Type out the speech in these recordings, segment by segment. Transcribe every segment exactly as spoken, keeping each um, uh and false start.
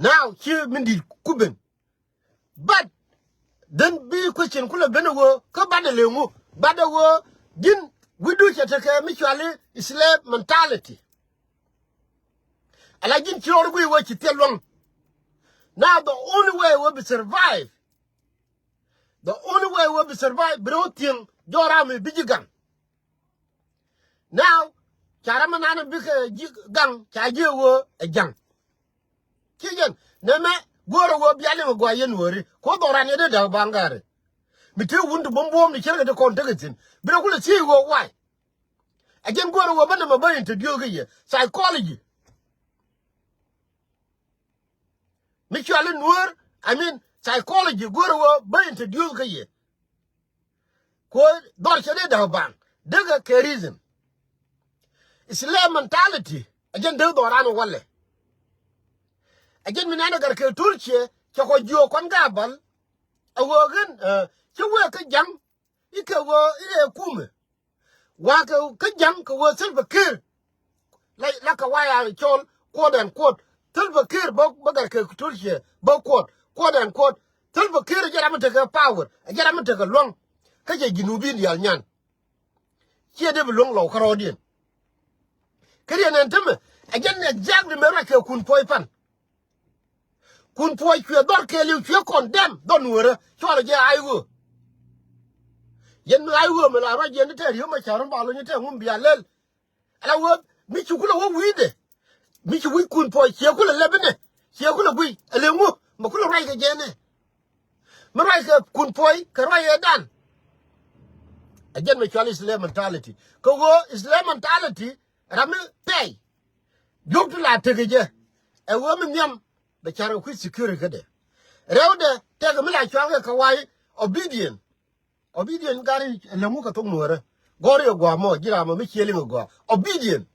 Now ci min di̱t ku ben. But then bi question kulɛ ben ɛ ɣöö kä bat ɛ lëë ŋu, bat ɛ ɣöö ji̱n wi̱cdu cɛ tekɛ mi cuali slave mentality. Ala ji̱n ci rɔɔd guiy ɣöö ci thil luäŋ. Now the only way ɣöö bi survive, the only way ɣöö bi survive, bi rɛw thieŋ jɔɔk ram mi bi ji̱ gaŋ. Now ca ram mi nan bikɛ ji̱ gaŋ ca ji̱ ɣöö ɛ ja̱ŋ. Ci jɛn nɛmɛ go̱o̱rɛ ɣöö bia liŋ ɛ gɔaa yɛn wääri kɛ ɣöö dhɔran yɛ dee da̱k baŋ gari. Mi tëë wun ti buɔ̱m buɔ̱ɔ̱m ni cärkɛ ti kɔn tekɛ thi̱n bi rɛ kulɛ thiec ɣöö why. Ɛ jɛn go̱o̱rɛ ɣöö bä nɛmɛ bä introduce kä yɛ psychology. Mi cuali Nuäär, I mean, psychology go̱o̱rɛ ɣöö bä introduce kä yɛ. Kɛ ɣöö dhɔr cɛ dee da̱k baŋ, dee kɛ kɛ reason. Slave mentality, ɛ jɛn dee dhɔran walɛ. Ɛ jɛn mi nɛn ɛ gat kɛ to̱l ciɛ, cɛ kɔ jiök kɔn gaabal. Ɛ ɣöö ɣän, eh, ci wee kä ja̱ŋ, i̱ kɛ ɣöö i̱ ɛ kumɛ. Wa̱a̱ kɛ kä ja̱ŋ kɛ ɣöö Salva Kiir. La, la kɛ wa̱a̱ ya cɔl quote and quote. Salva Kiir bä, bä gat kɛ to̱l ciɛ bä quote, quote and quote. Salva Kiir ɛ jɛ ram mi tekɛ power, ɛ jɛ ram mi tekɛ luäŋ. Kä jɛ Junubin diaal nyan. Ciɛ dee bi luäŋ lɔw kärɔɔdiɛn. Kä riɛn ɛn tämɛ, ɛ jɛn exactly mëë ruac kɛ Kun Puɔy pan. Kun Puɔy cuɛ dhɔr kɛɛliw cuɛ condemn dhɔr Nuäärä, cualɛ jɛ ay ɣöö. Yɛn mi ay ɣöö mi la ruac yɛn ti tɛɛr yio̱m a ca̱r run ba lony tɛɛr ŋum bia lɛl. Ala ɣöö mi ci kulɛ wä wi̱i̱dɛ. Mi ci wi̱c Kun Puɔy ciɛ kulɛ lɛp inɛ. Ciɛ kulɛ guiy. Ɛ lëë ŋu mɛ kulɛ ruac kɛ jɛɛnɛ. Mi ruac kɛ Kun Puɔy kɛ ruac ɛ dan. Ɛ jɛn mɛ cual slave mentality. Kɛ ɣöö slave mentality ram mi pɛy. Diɔ̱k ti la tekɛ jɛ. Ɛ ɣöö mi nhiam bɛ ca̱r kɛ kui̱ security kädɛ. Rɛwdɛ tɛkɛ mi la cual kɛ kɛ wa̱i̱ obedient. Obedient gari lɛ ŋu kɛ thok Nuäärä. Gɔ̱r yɛ gua̱a̱ mɔ ji̱ ram mɔ mi ciɛ liŋ ɛ gɔaa. Obedient.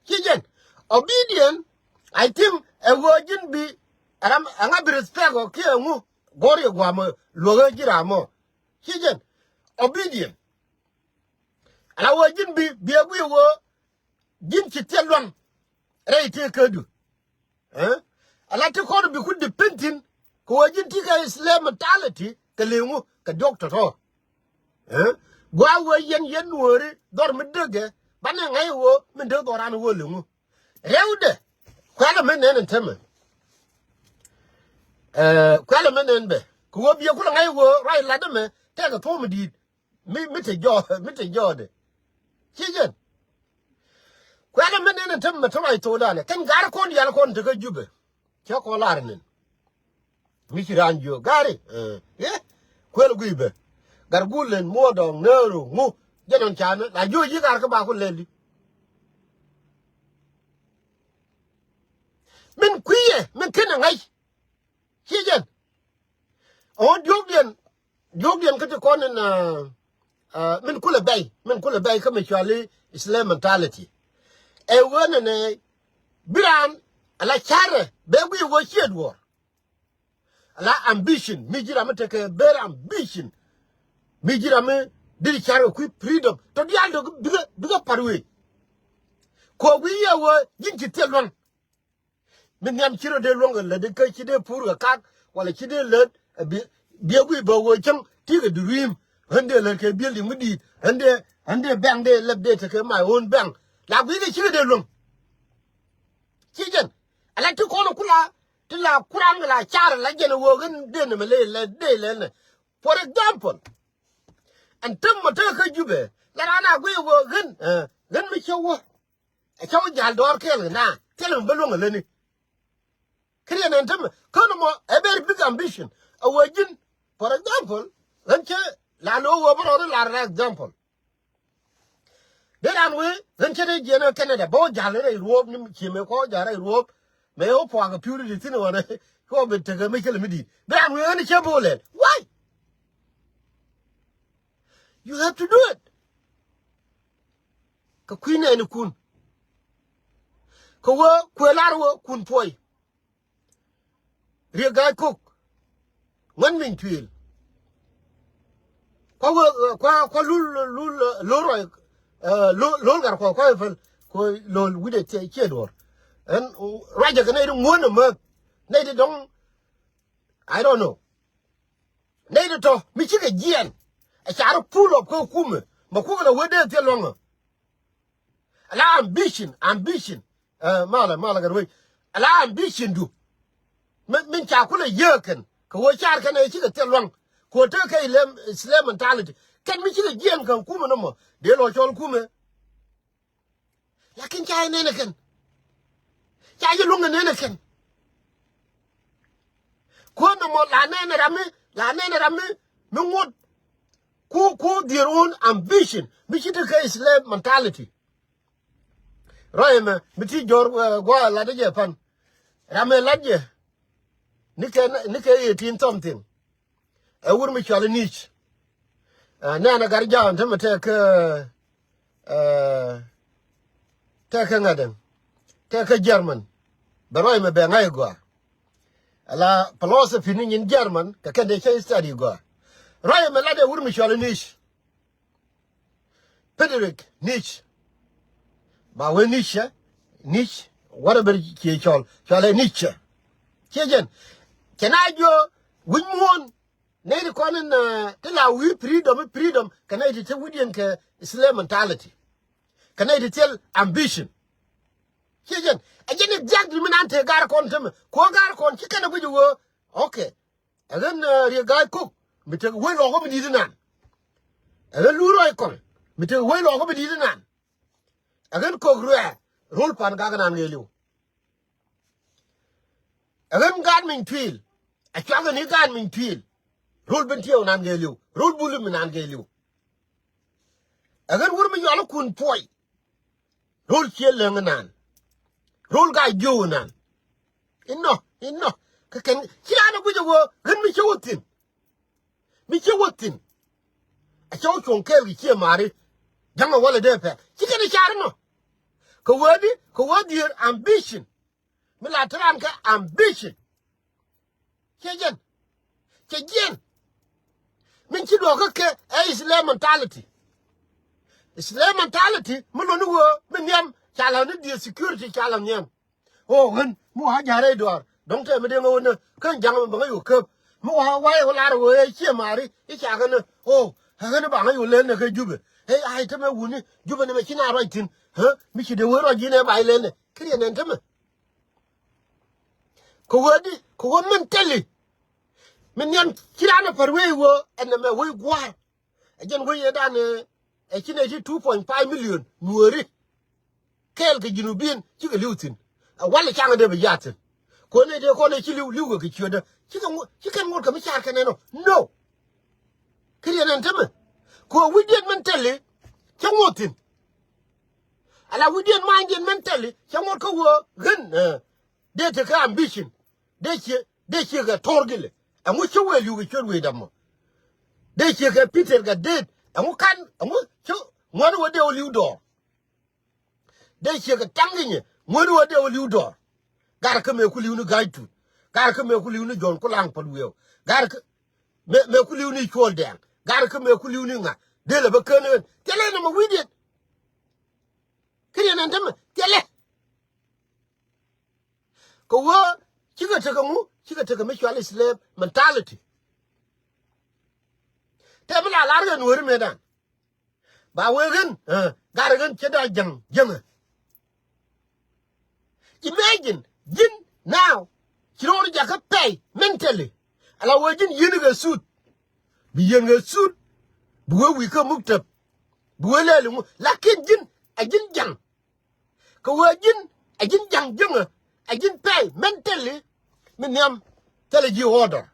Ci jɛn. Obedient, I think, ɛ ɣöö ji̱n bi ram ɛŋa bi respect ɔ kiɛ ŋu. Gɔ̱r yɛ gua̱a̱ mɔ luäk ɛ ji̱ ram mɔ. Ci jɛn. Obedient. Ala ɣöö ji̱n bi, bi ɛ guiy ɣöö ji̱n ci thil luaŋ rɛy tëë kädu. Ɛ? Ala ti kɔn bi ku dependent kɛ ɣöö ji̱n ti kɛ slave mentality kɛ lëë ŋu kɛ diɔ̱k tɔ̱tɔ̱. Ɛ? Gua̱a̱ ɣöö yɛn, yɛn Nuääri dhɔr mi däkɛ banɛ ŋa̱c ɣöö min dee dhɔran ɣöö lëë ŋu. Rɛwdɛ kuɛlɛ mi nɛn ɛn tämɛ. Ɛ, kuɛlɛ mi nɛn bɛ kɛ ɣöö biɛ kulɛ ŋa̱c ɣöö ruac lat ɛmɛ tɛkɛ thuɔ̱k mi di̱i̱t. Mi, mi te jɔɔ, mi te jɔɔdɛ. Ci jɛn. Kuɛlɛ mi nɛn ɛn tämɛ te ruac thokdan ɛ kɛn gar kɔn diaal kɔn tekä Jubɛ. Cɛ kɔn lar nɛn. Mi ci raan jiök gari. Ɛ, ɛ, kuɛl guiy bɛ. Gar gul lɛn muɔɔdɔŋ nääru ŋu. Jɛn ɔn canä la jiök ji̱ gar kä ba ku lɛl di. Min kui̱yɛ min ken ɛ ŋa̱c. Ci jɛn. Ɔ diɔ̱kdiɛn, diɔ̱kdiɛn kä ti kɔn in, ɛ, ɛ, min kulɛ bɛy, min kulɛ bɛy kä mi cuali slave mentality. Ɛ ɣöö nɛnɛ bi raan ala carɛ bɛ guiy ɣöö ciɛ duɔ̱ɔ̱r. Ala ambition mi ji̱ ram mi tekɛ ber ambition. Mi ji̱ ram mi diri carɛ kui̱ freedom tɔ diaal tɔ bikɛ, bikɛ pa̱t wee. Kɔ guiy yɛ ɣöö ji̱n ci thil luaŋ. Mi nhiam ci rɔ dee luäŋ kɛ lät kä ci dee pur kɛ kak walɛ ci dee lät, ɛ, bi, biɛ guiy bä ɣöö cäŋ ti kɛ durim. Ɣän dee lät kɛ building mi di̱i̱t, ɣän dee, ɣän dee bank dee lɛp dee tekɛ my own bank. La guiy kɛ ci kɛ dee luäŋ. Ci jɛn ala ti kɔn kula ti la kuran la car la jɛn ɣöö ɣän dee nɛ mɛ lɛ lɛ dee lɛ nɛ. For example, ɛn tem mɔ tekɛ kä Jubɛ la raan a guiy ɣöö ɣän, ɛ, ɣän mi cɛ wä. Ɛ cä wä jal dɔɔr kɛɛl kɛ na thilɛ mi bä luäŋ ɛ lätni. Kä riɛn ɛn tämɛ kän mɔ ɛ very big ambition. Ɛ wä ji̱n, for example, ɣän cä la lo̱o̱ wä bä rɔɔd i̱ lar rɛ example. Dee raan wee ɣän cä dee jiɛn ɛ Canada bä wä jal rɛy ruɔ̱ɔ̱p ni ci mëë kɔ jal rɛy ruɔ̱ɔ̱p. Mëë wä puakä piu di thi̱n ɣän kɔ bi tekɛ mi cä lɛ mi di̱i̱t. Bi raan wee ɣän cä bä wä lɛl. Why? You have to do it. Kɛ kui̱ nɛɛnikun. Kɛ wä kuëë lar wä Kun Puɔy. Riek Ga̱a̱c Kok. Ŋuɛn Miny Cuëël. Kua wä, kua, kua lul, lul, lul rɔy, ɛ, lul, lul gar kua, kua päl. Kua lul wi̱dɛ ciɛ, ciɛ duɔ̱ɔ̱r. Ɛn ruacɛ kɛ nɛy ti ŋuɔ̱n ɛmɛ. Nɛy ti dɔ̱ŋ, I don't know. Nɛy ti tɔ̱ mi cikɛ jiɛɛn. Ɛ ca rɔ pull up kä kumɛ. Ma kukɛ la wee dee thiel luaŋä. Ala ambition, ambition. Ɛ, malɛ, malɛ kɛ ruec. Ala ambition du. Min, min ca kulɛ yee kɛn kɛ wee car kɛn ɛ cikɛ thiel luaŋ. Kɛ wee tekɛ kɛ slave, slave mentality. Kɛn mi cikɛ jiɛɛn kɛ kumɛ nɔmɔ dee lɔ cɔl kumɛ. Lakin ca jɛ nɛn ɛ kɛn. Ca jɛ luäŋ ɛ nɛn ɛ kɛn. Kuäär nɔmɔ la nɛn ɛ ram mi, la nɛn ɛ ram mi, mi ŋot. Ku, ku their own ambition. Mi ci tekɛ slave mentality. Rɔy ɛmɛ mi ti jɔr, ɛ, gua̱a̱ lat jɛ pan. Ram ɛ lat jɛ. Ni kɛ, ni kɛ eighteen something. Ɛ wur mi cual i̱ Nic. Ɛ, nɛn ɛ gat ja̱a̱n te mi tɛk kä, ɛ, tɛk kä ŋa̱t ɛn. Tɛk kä German. Bɛ rɔy mɛ bɛ ŋa̱c ɛ gɔaa. Ala philosophy ni nyin German kɛ kɛn dee cä study gɔaa. Rɔy mɛ lat ɛ wur mi cual i̱ Nic. Friedrich Nietzsche. Ba wee Nietzsche, Nietzsche, whatever cie cɔl, cɔl ɛ Nietzsche. Cie jɛn. Cɛ na jiö wi̱c muɔ̱ɔ̱n, nɛy ti kɔn in, ɛ, ti la wi̱i̱ freedom, freedom, kɛ nɛy ti te wi̱diɛn kɛ slave mentality. Kɛ nɛy ti thil ambition. Cie jɛn. Ɛ jɛn exactly mi nan te gar kɔn te mi. Kuɔ gar kɔn, ci kɛn ɛ guic ɛ wee. Okay. Ɛ ɣän, ɛ, Riek Gai Kok mi tek wec lɔkä mi di̱t inan. Ɛ ɣän Lui Ruɔy Kɔl mi tek wec lɔkä mi di̱t inan. Ɛ ɣän Kok Ruɛɛr ro̱l Pan Gak inan ɣëëliw. Ɛ ɣän Gaat Miny Tuil, ɛ cuakɛ ni Gaat Miny Tuil ro̱l Bentiu inan ɣëëliw, ro̱l Bul inan ɣëëliw. Ɛ ɣän wur mi yɔl ikun puɔy. Ro̱l Ciɛ Läŋ inan. Ro̱l Gai Jiöw inan. Inɔ, inɔ. Kɛ kɛn ci raan ɛ guic ɛ wee ɣän mi cä wä thi̱n. Mi cä wä thi̱n. A cä wä cuɔ̱ŋ kɛɛl kɛ Ciɛ Mari. Ja̱ŋ ɛ wälɛ dee pɛl. Ci kɛn ɛ car inɔ. Kɛ wee di, kɛ wee their ambition. Mi la te raan kɛ ambition. Cie jɛn. Cie jiɛn. Min ci duɔ̱ɔ̱k kä kɛ ɛ slave mentality. Slave mentality mi luni wee mi nhiam ca la ni diɛ security ca la nhiam. O ɣän mi wa ja̱r rɛy duaar dɔ̱ŋ tɛm mi dee ŋä wä nä kä ja̱ŋ mi bä ŋä yo̱ käp. Mi wa wa̱i̱ wä lar wee Ciɛ Mari i̱ ca ɣän nä o ɣän ba ŋä yo̱ lel nä kä Jubɛ. Ɛ ai te mɛ wuni Jubɛ nɛ mɛ ci na ruac thi̱n. Ɣä mi ci dee wee ruac ji̱n ɛ ba i̱ lel nɛ. Kɛ riɛn ɛn te mɛ. Kɛ wee di, kɛ wee min tɛli. Min nhiam ci raan ɛ pär wee wee ɛn ɛmɛ wee gua̱a̱r. Ɛ jɛn wee yɛ dan ɛ, ɛ ci nɛ ti two point five million nuɔ̱ɔ̱ri. Kɛɛl kɛ Junubin cikɛ li̱w thi̱n. Ɛ wal ɛ caŋ ɛ dee bɛ ya̱a̱ thi̱n. Kɔn ɛ dee kɔn ɛ ci li̱w, li̱w kɛ kɛ ciötdä. Cikɛ ŋuɔ̱t, cikɛ ŋuɔ̱t kɛ mi car kɛn ɛn ɔ. No. Kɛ riɛn ɛn tämɛ. Kɛ wee wi̱cdiɛn min tɛli cä ŋuɔ̱t thi̱n. Ala wi̱cdiɛn ma̱a̱nydiɛn min tɛli cä ŋuɔ̱t kä wee ɣän, ɛ, dee tekɛ ambition. Dee ciɛ, dee ciɛ kɛ tɔ̱r gilɛ. Ɛŋu cä wee li̱w kɛ ciöt wee dämɔ. Dee ciɛ kɛ Peter kɛ deet. Ɛŋu kan, ɛŋu cä ŋuɔ̱t wee dee wä li̱w dɔɔr. Dee ciɛ kɛ taŋ kinyɛ ŋuɔ̱t wä dee wä li̱w dɔɔr. Garɛ kä mëë ku li̱w ni Ga̱a̱c Tut. Garɛ kä mëë ku li̱w ni Jɔ̱ɔ̱n Kulaŋ Päl Wi̱ew. Garɛ kä mëë, mëë ku li̱w ni Cuɔl Dɛɛŋ. Garɛ kä mëë ku li̱w ni ŋa. Dee lɛ bä kään ɣän. Thilɛ nɔmɔ wi̱cdiɛn. Kä riɛn ɛn tämɛ. Thilɛ. Kɛ wee cikɛ tekɛ ŋu, cikɛ tekɛ mi cual slave mentality. Tɛ mi la lar kɛ nuɔ̱ɔ̱ri mëëdan. Ba wee ɣän, ɛ, gat ɣän cɛ da̱a̱ jäŋ, jäŋä. Imagine, ji̱n now, ci ro̱o̱r jakä pɛy mentally. Ala wee ji̱n yi̱n kɛ suit. Bi yi̱n kɛ suit. Bi wee wi̱i̱ kä muktab. Bi wee lɛl iŋu. Lakin ji̱n, ɛ ji̱n ja̱ŋ. Kɛ wee ji̱n, ɛ ji̱n ja̱ŋ jäŋä, ɛ ji̱n pɛy mentally, mi nhiam, thilɛ ji̱ order.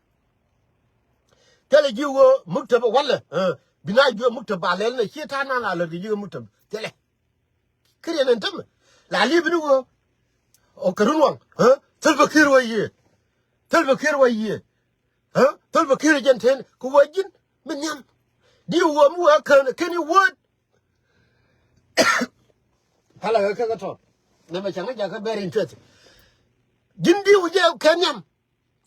Thilɛ ji̱ wee muktab walɛ, ɛ, bi na juɛ muktab ba lɛl nɛ, ci ta̱a̱ nan la lät kɛ ji̱ kɛ muktab. Thilɛ. Kä riɛn ɛn tämɛ. La li̱i̱p ni wee. O kɛ run waŋ, ɛ, Salva Kiir wä yiëë. Salva Kiir wä yiëë. Ɛ, Salva Kiir jɛn ten, kɛ wee ji̱n, mi nhiam. Di wee mi wee kän, kän i̱ wee. Pala kä kä tɔt. Nɛ mɛ cɛ ŋä jakä very interesting. Ji̱n di wä jɛ kɛ nhiam.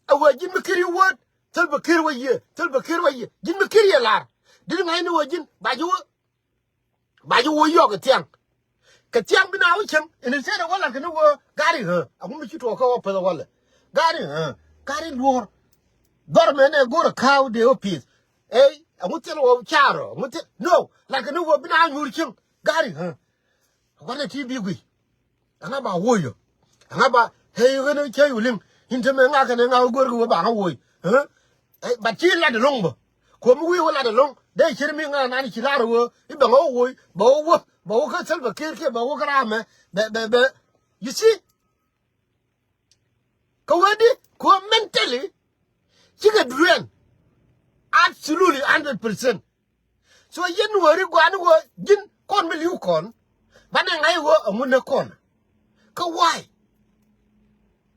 A wee ji̱n mi kiri wä. Thil bɛ kiri wä yiëë. Thil bɛ kiri wä yiëë. Ji̱n mi kiri yɛ lar. Di ŋa̱c ni wä ji̱n. Ba ji̱ wä. Ba ji̱ wä yɔk kɛ thiaŋ. Kɛ thiaŋ bi na wä cieŋ. Instead of wä lar kɛ ni wä gari ɣä. A ŋu mi ci tuɔɔk kä wä peth wä lɛ. Gari, eh, gari luɔr. Government ɛ go̱r a cow de office. Ey, aŋu thil wä carɔ, aŋu thil. No, lakin ni wä bi na nyuur cieŋ. Gari, eh. Wanɛ ti bi gui. Ɛŋa ba woc yɔ. Ɛŋa ba, hey, ɣän cä yu liŋ. In te mɛ ŋa kɛn ŋa wä go̱r kɛ wä ba ŋa woc. Eh? Eh, but ci lat ɛlɔŋ bä. Kuɔ mi wi̱i̱ wä lat ɛlɔŋ. Dee cir mi ŋa nan ci lar wä. I̱ bɛ ŋa wä woc. Bɛ wä wä. Bɛ wä kä Salva Kiir kiɛ bɛ wä kä ram mɛ. Bɛ, bɛ, bɛ. You see? Kä wee di, kä mentally, cikɛ drain. Absolutely, hundred percent. So yɛn wääri gua̱a̱ni wä ji̱n kɔn mi li̱w kɔn. Banɛ ŋa̱c wä aŋun ni kɔn. Kä why?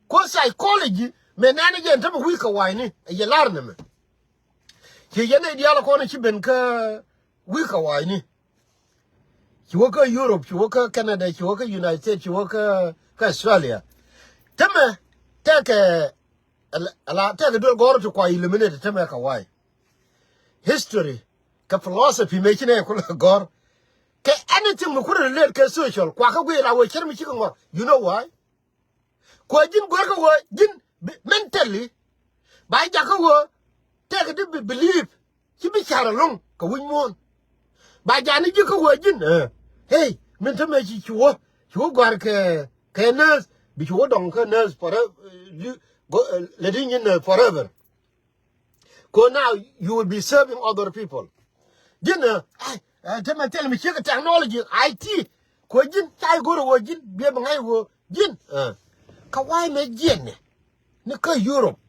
Kä psychology, mɛ nɛn jɛ ɛn tämɛ wi̱i̱ kɛ wayni, ɛ yɛ lar nɛmɛ. Ci yɛn ɛ diaal kɔn ci ben kä wi̱i̱ kɛ wayni. Ci wä kä Europe, ci wä kä Canada, ci wä kä United States, ci wä kä, kä Australia. Tämɛ tɛkɛ, ala, ala tɛkɛ duel gɔ̱r ti kua eliminate tämɛ kɛ why. History, kɛ philosophy, mɛ ci nɛ kulɛ gɔ̱r. Kɛ anything mi kulɛ relate kɛ social, kua kä guiy la wee cär mi cikɛ ŋɔr. You know why? Kuɛ ji̱n guer kä wä ji̱n bi-, mentally. Ba jakä wä tɛk di bi believe. Ci bi car alɔŋ kɛ wi̱c muɔ̱ɔ̱n. Ba jani ji̱ kä wä ji̱n, eh. Hey, min te mɛ ci, ci wä, ci wä guar kɛ, kɛ nurse. Bi ci wä dɔŋ kä nurse forever, eh, li-, go, eh, lɛ di nyin, eh, forever. Ko now you will be serving other people. Ji̱n, eh, ai, eh, te mɛ thil mi ciek technology, I T. Ko ji̱n, ca i̱ go̱r wä ji̱n, biɛ bi ŋa̱c wä ji̱n, eh. Kä why mɛ jiɛn ni, ni kä Europe.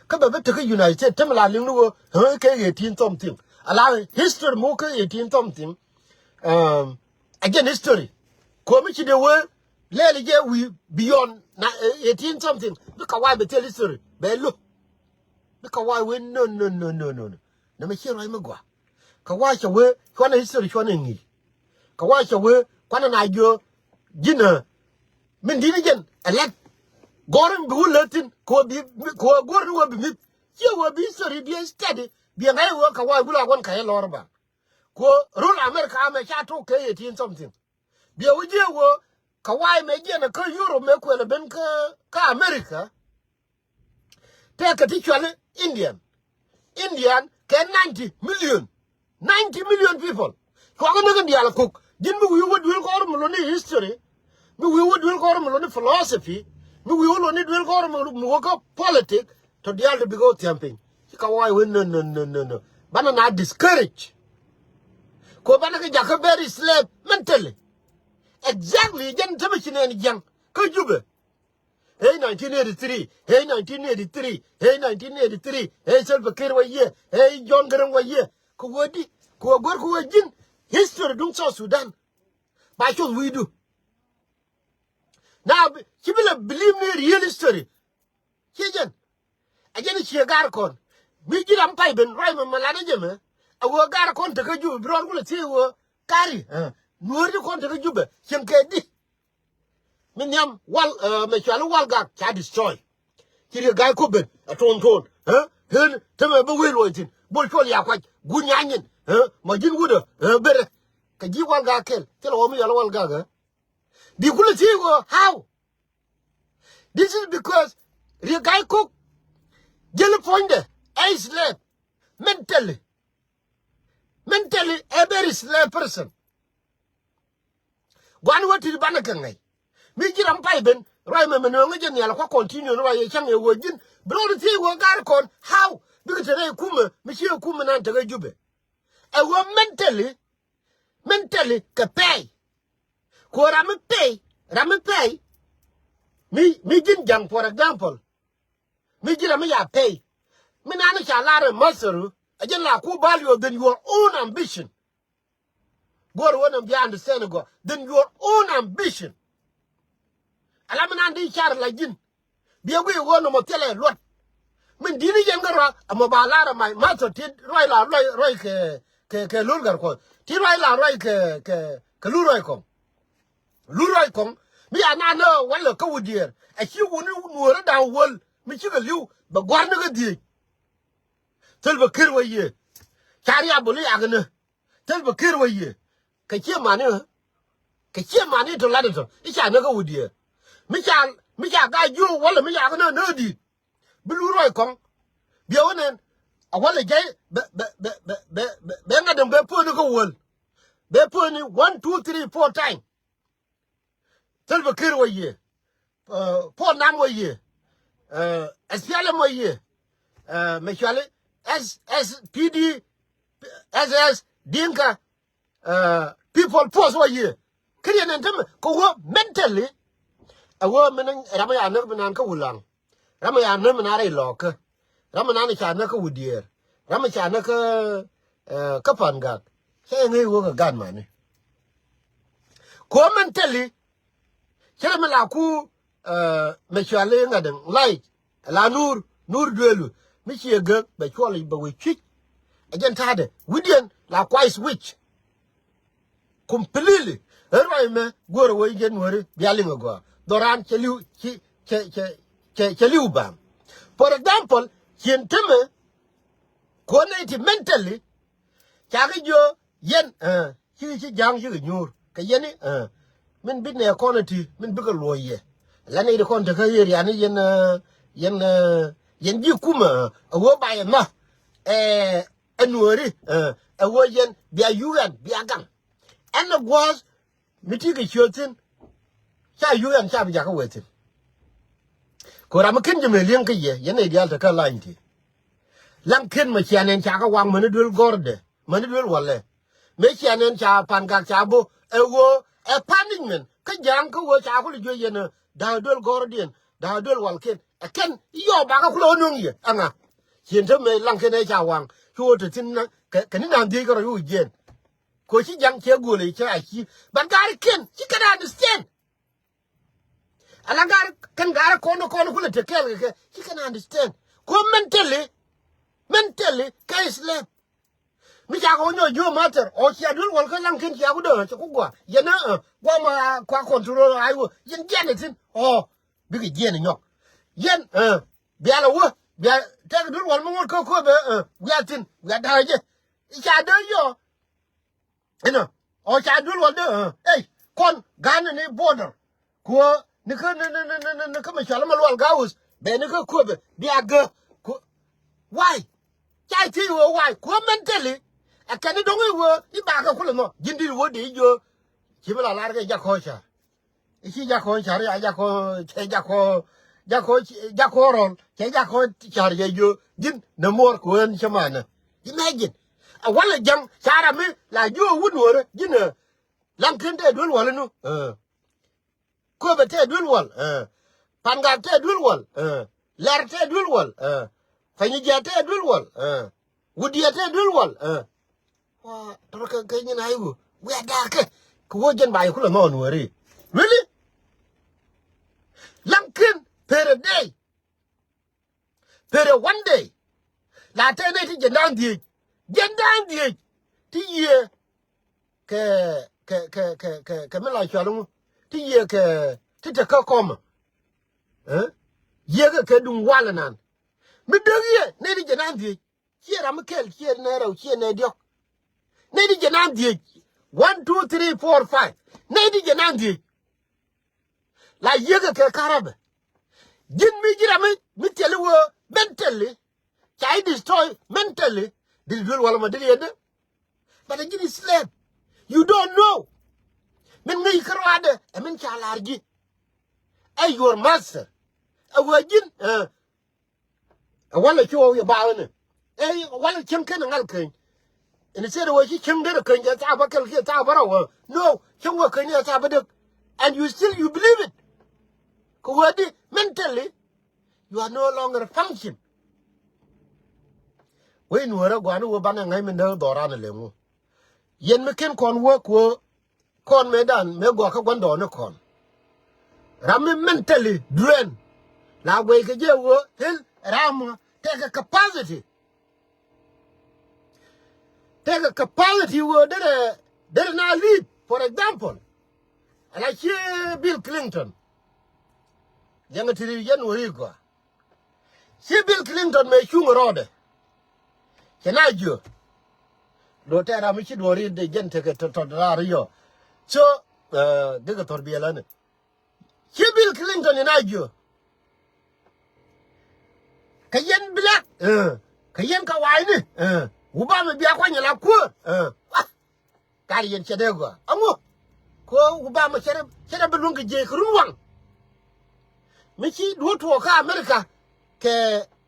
Kä bɛ bi te kä United States, te mɛ la liŋ ni wä, eh, kɛ eighteen something. Ala history mo kä eighteen something. Um, again history. Ko mi ci de wä, lɛl jɛ wi̱i̱ beyond na, eh, eighteen something. Bi kä why bɛ thil history. Bɛ lo̱. Bi kä why wee no, no, no, no, no, no. Nɛ mɛ cie ruac mi gɔaa. Kä why cɛ wee cuanɛ history cuanɛ ŋi̱i̱c. Kä why cɛ wee kuanɛ na jiö ji̱n, eh, min di̱t ni jɛn ɛ lɛt. Gɔ̱r in bi wä lät thi̱n kɛ wä bi, kɛ wä go̱r ni wä bi mi̱th. Ciɛ wä bi history bi study bi ŋa̱c wä kä why bi la guan kä yɛ lɔr ba. Kɛ wä rul America amɛ ca tok kɛ eighteen something. Biɛ wä jiɛ wä kä why mɛ jiɛn kä Europe mɛ kuɛl ben kä, kä America. Tɛkɛ ti cuali Indian. Indian kɛ ninety million. Ninety million people. Cuakɛ näk in diaal kok. Ji̱n mi wi̱i̱ wä duel kɔr mi loni history. Mi wi̱i̱ wä duel kɔr mi loni philosophy. Mi wi̱i̱ wä loni duel kɔr mi, mi wä kä politic. Tɔ diaal ti bikɛ wä thiam piny. Ci kä why wä no, no, no, no, no. Banɛ na discourage. Ko banɛ kɛ jakä very slave mentally. Exactly, jɛn tämɛ ci nɛn jiaŋ. Kä Jubɛ. Hey, nineteen eighty-three. Hey, nineteen eighty-three. Hey, nineteen eighty-three. Hey, Salva Kiir wä yɛ. Hey, John Garang wä yɛ. Kɛ wä di, kɛ wä go̱r kɛ wä ji̱n. History duŋ South Sudan. Ba cuth wi̱i̱du. Now, bi-, ci bi lɛ believe ni real history. Ciɛ jɛn. A jɛn ciɛ gar kɔn. Mi ji̱ ram pay ben, ruac mɛ mɛ lat a jɛ mɛ. A wä gar kɔn tekä Jubɛ, bi rɔɔd kulɛ thiec wä. Kari, eh. Nuɔ̱ɔ̱r ji̱ kɔn tekä Jubɛ. Cieŋ kɛ di. Mi nhiam wal, eh, mɛ cuali Walgak ca destroy. Ci Riek Gai Kok ben a tuɔn tuɔn, eh? Ɣän te mɛ bä wee luɔny thi̱n. Bol Cuɔl Yakuac, Guny Anyin, eh? Ma ji̱n wut ɛ, eh, berɛ. Kɛ ji̱ Walgak kɛl, thilɛ wä mi yɔl Walgak, eh? Bi kulɛ thiec wä, how? This is because Riek Gai Kok, jeli puɔ̱nydɛ, ɛ slave, mentally. Mentally a very slave person. Guan wä ti banɛ kɛ ŋäc. Mi ji̱ ram pay ben, ruac mɛ mɛ nööŋä jɛ nhial kua continue ni ruac yɛ cäŋ yɛ wä ji̱n. Bi rɔɔd thiec wä gar kɔn, how? Bikɛ te rɛy kumɛ, mi ci yɛ kumɛ nan tekɛ Jubɛ. Ɛ wä mentally, mentally kɛ pɛy. Ku ram mi pɛy, ram mi pɛy. Mi, mi ji̱n ja̱ŋ, for example. Mi ji̱n ram mi ya pɛy. Mi nan ca lar ɛ master, a jɛn la ku value than your own ambition. Guɔr wä nɔm bia understand gɔ. Than your own ambition. Ala mi nan di car la ji̱n. Biɛ guiy wä nɔmɔ thilɛ luɔt. Min di̱t ni jɛn kä rua, amɔ ba lar amai, ma thɔ ti ruac la ruac, ruac kɛ, kɛ, kɛ lul gar kuɔth. Ti ruac la ruac kɛ, kɛ, kɛ lul ruac kɔŋ. Lul ruac kɔŋ. Mi a nan nä walɛ kä wä diɛɛr. A ci wuni nuɔrä da̱ŋ wäl. Mi cikɛ li̱w, bɛ gua̱r ni kä dhieec. Thil bɛ ker wä yiëë. Ca riabul i̱ yak ni. Thil bɛ ker wä yiëë. Kɛ cie mani, kɛ cie mani tɔ lat tɔ i̱ ca näk kä wä diëë. Mi ca, mi ca ga̱a̱c jiök wälɛ mi yak ni nä di̱i̱t. Bi lur ruac kɔŋ. Biɛ wä nɛn. A walɛ jay bɛ bɛ bɛ bɛ bɛ bɛ ŋa̱t däŋ bɛ puɔ̱ni kä wäl. Bɛ puɔ̱ni one, two, three, four time. Salva Kiir wä yie. Paul Nam wä yie. S P L M wä yie. Mɛ cuali S S P D, S S Dinka People Force wä yie. Kä riɛn ɛn tämɛ kɛ wä mentally. Ɛ wä min ram ya näk mi naan kä Wulaŋ. Ram ya näk mi naan rɛy Lɔɔkä. Ram mi naan ca näk kä Wudiɛɛr. Ram mi ca näk kä kä Pangak. Cɛ ŋäc wä kɛ gan mani. Kuɔ mentally. Cɛ ram mi la ku mɛ cuali ŋa̱t däŋ lay. La nur nur duelu mi ciɛ gek bɛ cuɔl bɛ wee cuic. Ɛ jɛn ta̱a̱dɛ wi̱diɛn la kuay switch. Completely. Ɛ ruac mɛ guɔ̱r wee jɛn weri bia liŋ agɔa dhɔran cɛ liw ci cɛ cɛ cɛ cɛ liw bam. For example, cien temɛ kuɔn nɛ ti mentally. Cakɛ jiö yɛn ci ci ja̱a̱ŋ ci kɛ nyuur kɛ yɛn ni min bit nɛ kɔn ti min bikɛ luɔ̱c yɛ. La nɛ ti kɔn tekä yɛ riani yɛn yɛn yɛn ji̱ kumä ɛ wee ba yɛ ma ɛ nuɔri ɛ wee yɛn bia yugan bia gaŋ. Ɛn ɛ guɔ̱ɔ̱th mi ti kɛ ciöt thi̱n. Ca yugan ca bi jakä wee thi̱n. Kɛ ram mi ken jɛ mɛ li̱eŋ kä yɛ yɛn nɛ diaal tekä lany ti. Laŋ ken mɛ cianɛn ca kä waŋ mäni duel gɔ̱rdɛ. Mäni duel walɛ. Mëë cianɛn ca Pangak ca bo ɛ ɣöö ɛ punishment kä ja̱a̱ŋ kä ɣöö ca kulɛ juec yɛn ɛ da̱a̱ duel gɔ̱rdiɛn da̱a̱ duel walkiɛn ɛ kɛn yɔɔk bakä kulɛ ɣä nöŋ yɛ ɛŋa. Cien te mëë laŋ kɛn ɛ ca waŋ cu ɣöö te thi̱n kɛ ni na̱a̱ŋ dhiec kärɔ̱ cu jiɛn. Kɛ ɣöö ci ja̱ŋ cɛ gööl ɛ cɛ a ci but gaari kiɛn ci kɛn understand. Ala gar kɛn gar kɔn kɔn kulɛ te kɛɛl kɛ kɛ ci kɛn understand. Ko mentally mentally kɛ slave. Mi ca kɛ wä nyɔ jiö master ɔ cia duel wal kä laŋ ken cia ku dee cɛ ku gua yɛn ɛ gua ma kua control ai wä yɛn jiɛn ithin ɔ bikɛ jiɛn inyɔk. Yɛn ɛ bial a wä bial tɛk duel wal mi ŋot kä köpɛ ɛ wiathin wiat da̱a̱ jɛ. Ica dee yɔ Inɔ ɔ ca duel wal dee ey kɔn gan ni border. Kuɔ ni kä ni ni ni ni ni kä mi cɔl ma lual gaus bɛ ni kä kuɔbɛ bia gä. Ku why? Ca ti wä why kuɔ mentally. Ɛ kɛn ni doŋ iwä iba kɛ kulɛ nɔ ji̱n dit wä dee ijo. Ci mi la lar kɛ jak kɔ ca. Ici jakɔ car ya jakɔ cɛ jakɔ jakɔ jakɔ rɔl cɛ jakɔ car ya yo ji̱n nɛ muɔr kuɛn cɛ manɛ. Imagine. A walɛ ja̱ŋ cara mi la jiö wun wörä ji̱n ɛ. Laŋ ken tɛ duel wal inu. Köpɛ tɛ duel wal. Pangak tɛ duel wal. Lɛr tɛ duel wal. Panyijia tɛ duel wal. Wudiɛ tɛ duel wal. Wa tɔrkɛ kɛ nyin a iwu wiaa daakɛ kɛ wä jɛn ba ikulɛ nɔn wä ri. Really? Laŋ ken per a day. Per a one day. La tɛ nɛ ti jɛn da̱a̱n dhieec. Jɛn da̱a̱n dhieec ti yiëë kɛ kɛ kɛ kɛ kɛ kɛ mi la cual ŋu ti yiëë kɛ ti te kä kɔmä. Yiëë kɛ kɛ duŋ walɛ nan mi dek yiëë nɛ ti jɛn da̱a̱n dhieec. Ciɛ ram mi kɛl ciɛ nɛ rɛw ciɛ nɛ diɔ̱k. Nɛy ti jɛ nan dhiec. One, two, three, four, five. Nɛy ti jɛ nan dhiec. La yiëkɛ kɛ karabɛ. Ji̱n mi ji̱ ram mi thil iwä mentally. Ca i̱ destroy mentally. Dil duel wala ma dil yɛn dee. But a ji̱n is slave. You don't know. Min ŋäc kärɔadɛ ɛ min ca lar ji̱. Ɛ your master. Ɛ wä ji̱n. Ɛ walɛ ci wä wiɛ baawä ni. Ɛ walɛ cieŋ ken ŋal keny. Instead wä ci cieŋ derɛ keny jɛ thaak bä kɛl kiɛ thaak bä rɔ wä. No, cieŋ wä keny ni ɛ thaak bä dek. And you still you believe it. Kɛ wä di mentally you are no longer function. Wec nuɔrä gua̱n wä banɛ ŋäc min dee dhɔran ɛ leŋ wä. Yɛn mi ken kɔn wä kuɔ Kɔn mëëdan mëë guɔ̱kä gua̱ndɔɔŋni kɔn. Ram mi mentally drain. La guey kɛ jɛ wä hil ram tekɛ capacity. Tekɛ capacity wä derɛ derɛ na lead, for example. Ala ci Bill Clinton. Yɛn ti ri yɛn wä ri gɔaa. Ci Bill Clinton mëë cuŋ rɔɔdɛ. Cɛ na jiö. Lo tɛɛr ram mi ci duɔ̱ɔ̱ri de jɛn tekɛ tɔt raar yɔ. So dikɛ thɔr biɛl ani. Ci Bill Clinton in a jiö. Kɛ yɛn black, eh, kɛ yɛn kɛ wa̱a̱yni, eh, Obama bia kuany ala kuäär, eh. Wah. Kar yɛn cɛ dee gɔaa. Aŋu. Kɛ Obama cɛ dee, cɛ dee bi luäŋ kɛ jiɛc kɛ run waŋ. Mi ci duɔ̱ɔ̱r tuɔɔk kä America kɛ,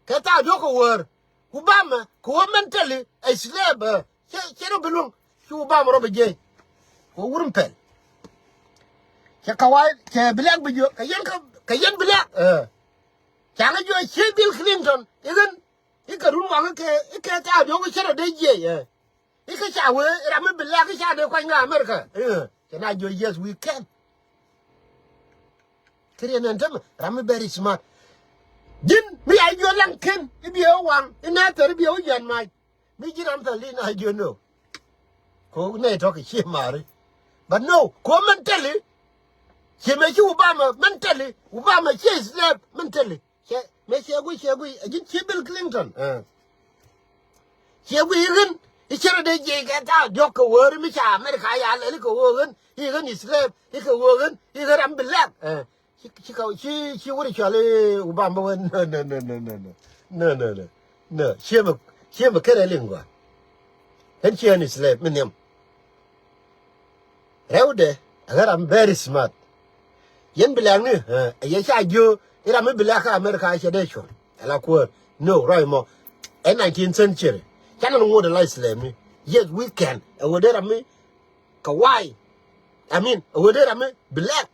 kɛ thaak diɔ̱k kɛ wäär. Obama kɛ wä mentally a slave, eh. Cɛ, cɛ rɔ bi luäŋ. Ci Obama rɔ bi jiɛc. Kɛ wä wur mi pɛl. Cɛ kɛ wa̱a̱y, cɛ black bi jiök. Kɛ yɛn kɛ, kɛ yɛn black, eh. Ca ŋä jiök ci Bill Clinton i̱ ɣän i̱ kɛ run waŋ i̱ kɛ, i̱ kɛ thaak diɔ̱k i̱ cɛ rɔ dee jiɛc, eh. I̱ kä ca wee ram mi bi lɛk i̱ ca dee kuany ŋa America. Eh, cɛ na jiök, yes, we can. Kɛ riɛn ɛn tämɛ ram mi very smart. Ji̱n mi ya jiök laŋ ken i̱ biɛ wä waŋ i̱ na thɛr i̱ biɛ wä yɛn mac. Mi ji̱n ram thɛr li na jiök no. Ko nɛ tɔk i̱ cie mari. But no, ko mentally. Cie mɛ ci Obama mentally. Obama cie slave mentally. Cɛ mɛ cɛ gui, cɛ gui. A ji̱n ci Bill Clinton, eh. Cɛ gui i̱ ɣän i̱ cɛ rɔ dee jiɛc kɛ thaak diɔ̱k kɛ wäär mi ca America ya lɛl i̱ kɛ ɣöö ɣän i̱ ɣän i̱ slave i̱ kɛ ɣöö ɣän i̱ ɣän ram bi lɛk, eh. Ci, ci ka, ci, ci wuri cɔal i̱ Obama wä, no, no, no. No, no, no. No, ciemɛ, ciemɛ kɛnɛ liŋ gɔaa. Ɣän ciɛ ni slave mi nhiam. Rɛwdɛ, ɛ ɣän ram very smart. Yɛn bi lɛk ni, eh, ɛ yɛ ca jiök i̱ ram mi bi lɛk kä America cɛ dee cuɔ̱ŋ. Ala kuäär. No, ruac mɔ. Ɛ nineteenth century. Canɛ ni ŋot ala slave mi. Yes, we can. Ɛ ɣöö dee ram mi kɛ wa̱a̱y. I mean, ɛ ɣöö dee ram mi bi lɛk.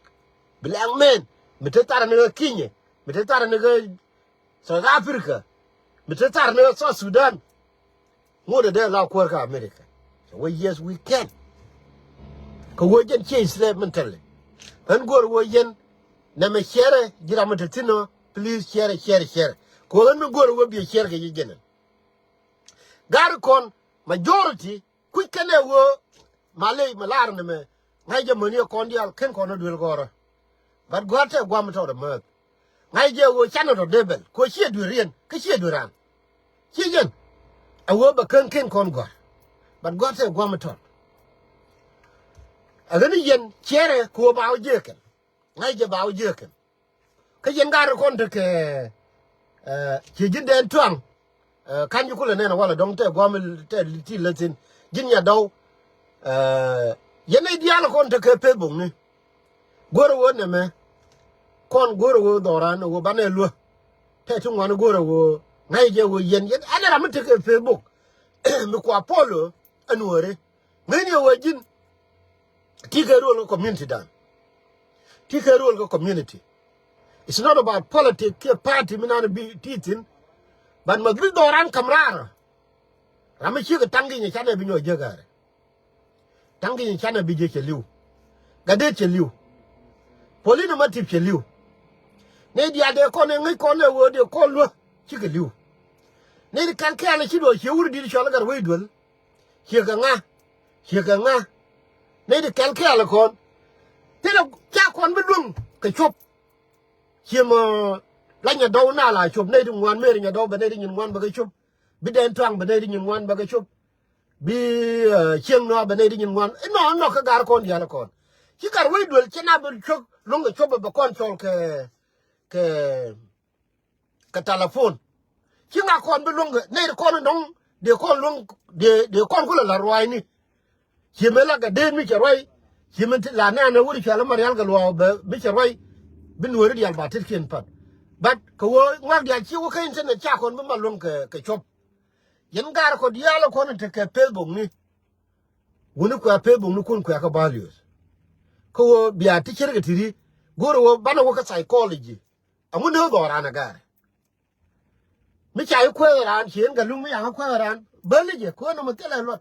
Bi lɛk mɛn mi te thar ni ɣä Kenya, mi te thar ni ɣä South Africa, mi te thar ni ɣä South Sudan. Ŋot ɛ dee la kuäär kä America. Cɛ wee, yes, we can. Kɛ wee jɛn ciɛ slave mentally. Ɣän go̱o̱r wee yɛn nɛmɛ share ji̱ ram mi te thi̱n ɔ, please share, share, share. Kɛ wee ɣän mi go̱o̱r wee biɛ share kɛ ji̱ jɛn. Gari kɔn majority kuc kɛn ɛ ɣöö maley mi lar ni mɛ ŋa̱c jɛ mäni ɛ kɔn diaal ken kɔn ɛ duel gɔ̱rä. But gɔ̱a̱r tɛ guam tɔt ɛ määth. Ŋa̱c jɛ ɣöö canɛ tɔ dee bɛl kɛ ɣöö ciɛ duel riɛn kä ciɛ duel raan. Ciɛ jɛn ɛ ɣöö bɛ ken ken kɔn gɔ̱a̱r. But gɔ̱a̱r tɛ guam tɔt. Ɛ ɣän i̱ yɛn ciɛrɛ kɛ ɣöö ba wä jiëëkɛn. Ŋa̱c jɛ ba wä jiëëkɛn. Kä yɛn gaat rɔ kɔn tekɛ, eh, ci ji̱n dɛn tuaŋ. Eh, ka̱n ji̱ kulɛ nɛn walɛ dɔ̱ŋ tɛ gua̱a̱m tɛ ti lät thi̱n. Ji̱n nya dɔw. Eh, yɛn nɛy diaal kɔn tekɛ Facebook ni. Go̱rɛ ɣöö nɛmɛ. Kɔn go̱rɛ ɣöö dhɔran ɣöö banɛ luä. Tɛ ti ŋuan go̱rɛ ɣöö ŋa̱c jɛ ɣöö yɛn, yɛn ɛn ram mi tekɛ Facebook. Mi kua polo ɛn wääri. Ŋäcni ɛ wee ji̱n. Ti kɛ role kä community dan. Ti kɛ role kä community. It's not about politics kiɛ party mi nan bi ti thi̱n. But ma bi dhɔran kam raar. Ram mi cikɛ taŋ gi̱ny canɛ bi nyɔk jek gari. Taŋ gi̱ny canɛ bi jek cɛ li̱w. Gat det cɛ li̱w. Polini ma tip cɛ li̱w. Nɛy diaal dee kɔn ɛ ŋäc kɔn ɛ ɣöö dee kɔn luä cikɛ li̱w. Nɛy di kɛl kɛɛl ci duɔl ciɛ wur di̱t cɔl gat wec duel. Ciekɛ ŋa? Ciekɛ ŋa? Nɛy ti kɛl kɛɛl kɔn. Thilɛ ca kɔn bi luäŋ kɛ cuɔp. Ciemɔ la Nyadɔw na la cuɔp, nɛy ti ŋuan Meri Nyadɔw bɛ nɛy ti nyin ŋuan bɛ kɛ cuɔp. Bi Dɛn Tuaŋ bɛ nɛy ti nyin ŋuan bɛ kɛ cuɔp. Bi, eh, Cieŋ Nɔa bɛ nɛy ti nyin ŋuan. Inɔ, inɔ kä gar kɔn diaal kɔn. Ci gar wec duel ci na bi cuɔp luäŋ kɛ cuɔp bɛ kɔn cɔl kɛ, kɛ kɛ telephone. Ci ŋa kɔn bi luäŋ kɛ nɛy ti kɔn dɔ̱ŋ dee kɔn luäŋ dee, dee kɔn kulɛ la ruaacni. Ci mëë la kɛ dee mi cɛ ruac. Ci mëë ti la nɛɛnɛ wut cual marial kɛ luaak bɛ bi cɛ ruac. Bi nuɔ̱ɔ̱ri diaal ba tetkiɛn pat. But kɛ wee ŋuak diaal ci wä kä internet ca kɔn bi ma luäŋ kɛ, kɛ cuɔp. Yɛn gaar kɔ diaal kɔn tekɛ Facebook ni. Wuni kuɛ Facebook ni kun kuɛ kɛ values. Kä wee bia ti cir kɛ ti ri. Go̱o̱rɛ wee banɛ wä kä psychology. Aŋu ni wä dhɔran ɛ gaar. Mi ca i̱ kuäär raan, ci en kɛ luŋ mi yaŋ i̱ kuäär raan. Bäli jɛ, kuäär nɔmɔ thilɛ luɔt.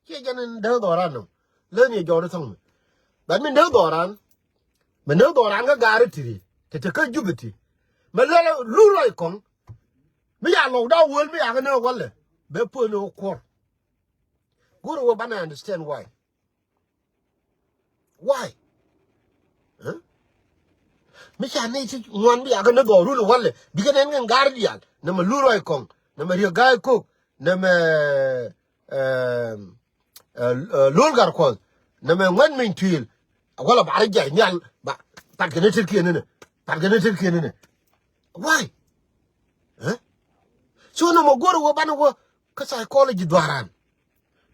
Ciɛ jɛn in dee dhɔran nɔm. Leni jɔɔd i̱ thɔŋ mi. Bɛt min dee dhɔran. Min dee dhɔran kä gaari tiri. Te te kä Jubɛ ti. Mɛ lɛl lur rɔy kɔŋ. Mi ya lɔw da wäl mi yaŋ inɛ walɛ. Bɛ puɔ̱n i̱ wä kuɔr. Go̱o̱rɛ wä banɛ understand why. Why? Huh? Mi ca nɛy ti ŋuan bi yakä ni dhɔrun walɛ bikɛ nɛn kɛn gar diaal nɛmɛ lur rɔy kɔŋ nɛmɛ riek ga̱a̱c kok nɛmɛ, ɛm, ɛ, ɛ, lol gar kuɔth nɛmɛ ŋuɛn miny tuil. Walɛ ba rɛ jay nhial ba pat kɛ ni tet kiɛn ni nɛ pat kɛ ni tet kiɛn ni nɛ. Why? Huh? Thunɛ mɔ go̱rɛ wä banɛ wä kä psychology dhuaran.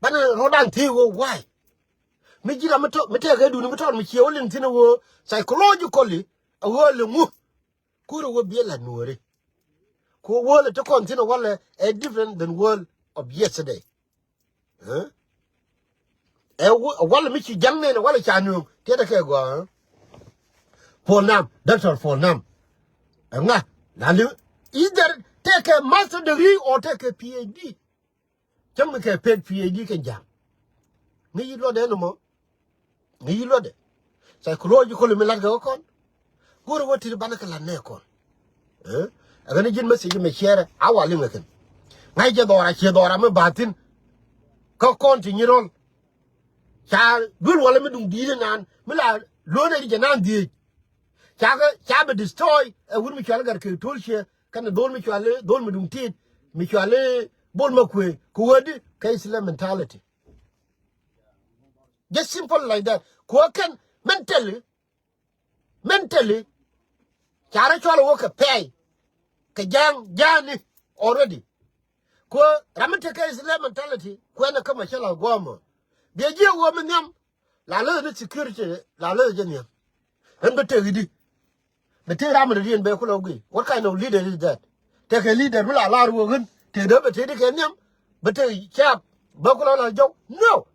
Banɛ rɔdan thiec wä why. Mi ji̱ ram mi tɔ mi tɛkɛ duni mi tɔt mi ciɛ wä liŋ thin wä psychologically a wä liŋ wä. Kurɛ wä biɛ la nuɔri. Ku wä lɛ ti kɔn thin wä lɛ a different than world of yesterday. Ɛ? Ɛ wä, wä lɛ mi ci jaŋ nɛn wä lɛ ca nuɔŋ tiɛt kɛ gɔaa. Paul Nam, Doctor Paul Nam. Ɛ ŋa? Na li either tɛkɛ master degree or tɛkɛ P H D. Cäŋ mi kɛ pek P H D kɛ ja̱a̱ŋ. Ŋäc yi luɔtdɛ ni mɔ. Ŋäc yi luɔtdɛ. Psychological mi lat kɛ kɔn. Go̱rɛ wä tit banɛ kɛ lat nɛ kɔn. Ɛ ɣän ji̱n message mi share a wa liŋ kɛn. Ŋa̱c jɛ dhɔra ciɛ dhɔra mi bathin. Kä kɔn ti nyi rɔl. Ca duel wala mi duŋ di̱i̱t inan mi la luɔ̱n ɛ ri jɛ nan dhieec. Ca kɛ ca bɛ destroy ɛ wut mi cual gat kɛ to̱l ciɛ kɛn dhol mi cual dhol mi duŋ ti̱i̱t mi cual bol ma kuëë kɛ wädi kɛ Islam mentality. Just simple like that. Kuɔ kɛn mentally mentally ca rɔ cual wä kɛ pɛy kɛ ja̱a̱ŋ ja̱a̱ni already. Kuɔ ram mi tekɛ Islam mentality kuɛn ɛ kä ma cä la guɔmɔ biɛ jiɛ wä mi nhiam. La lä ni security la lä jɛ nhiam. Ɛn bä tek idi. Bɛ tëë ram mi dɔ̱diɛn bɛ kulɛ wä guiy. What kind of leader is that? Tekɛ leader mi la lar wä ɣän tëë dee bɛ tëë di kɛ nhiam. Bɛ tëë cap bä kulɛ la jɔw. No.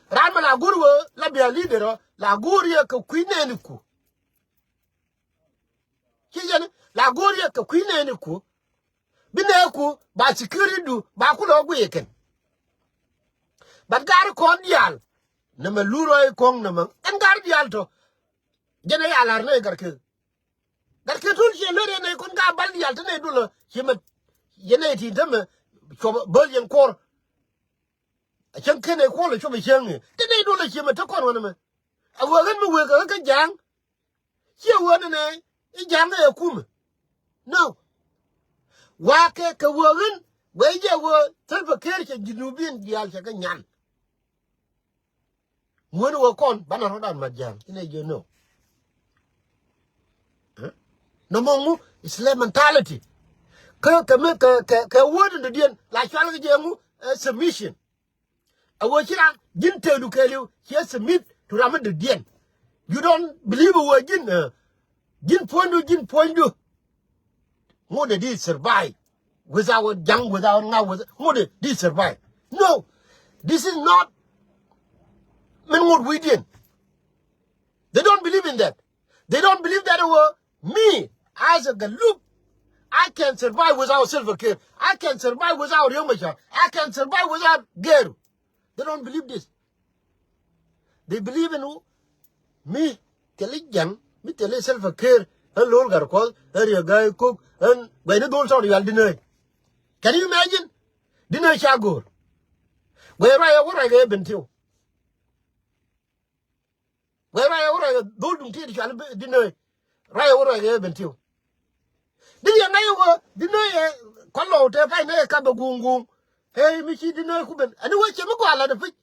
Ram mi la go̱r wä la bia leader ɔ la go̱r yɛ kɛ kui̱ nɛɛni ku. Ci yɛn la go̱r yɛ kɛ kui̱ nɛɛni ku. Bi nɛɛku ba security du ba kulɛ wä guiy kɛn. But gari kɔn diaal. Nɛmɛ lurɔ ikɔŋ nɛmɛ ɛn gari diaal tɔ. Jɛn ɛ ya lar nɛ igarkɛ. Gat kɛ tul ciɛ luet yɛn nɛy kɔn ka bal diaal te nɛy dulä ciɛ mɛ. Yɛn nɛy ti tämɛ cuɔp bäl yɛn kuɔr. A cäŋ ken nɛy kuɔl cuɔp a cäŋ i̱ te nɛy dulä ciɛ mɛ te kɔn wänɛ mɛ. A wee ɣän mi wee kɛ ɣä kä ja̱a̱ŋ. Ciɛ wee ni nɛy i̱ ja̱a̱ŋ ɛ kumɛ. No. Wa̱a̱ kɛ kɛ wee ɣän wee jɛ wee thäl pɛ ker cɛ ji̱ nubiin diaal cɛ kɛ nyan. Ŋuäni wä kɔn banɛ rɔ̱dan mat ja̱a̱ŋ inɛ jɛ no. Nɔmɔ ŋu is slave mentality. Kä kɛ mi kɛ kɛ kɛ word in the diɛn la cual kɛ jɛ ŋu submission. A wä ci ran ji̱n tëëdu kɛɛliw ciɛ submit to ram in the diɛn. You don't believe a wä ji̱n ji̱n puɔ̱nydu ji̱n puɔ̱nydu. Ŋot dee di survive without jaŋ without ŋa with ŋot dee di survive. No, this is not min ŋot wi̱i̱diɛn. They don't believe in that. They don't believe that were me as a Galuk. I can survive without Salva Kiir. I can survive without Riek Machar. I can survive without Geru. They don't believe this. They believe in who? Mi thil i̱ Ja̱ŋ mi thil i̱ Salva Kiir. Ɣän Lol Gatkuɔth, ɣän Riek Gai Kok, ɣän guɛyni dhol tɔt yual Dinei. Can you imagine? Dinei ca go̱o̱r. Guɛy ruac ɛ wä ruac kɛ Bentiu. Guɛy ruac ɛ wä ruac kɛ dhol duŋ tiet cual Dinei. Ruac ɛ wä ruac kɛ Bentiu. Di yɛ ŋa̱c ɛ wä Dinei ɛ kɔn lɔw te pay ne ɛ kap ɛ guŋ guŋ. Ɛ mi ci Dinei ku ben ani wä ciɛ mi gɔaa lat ɛ pic.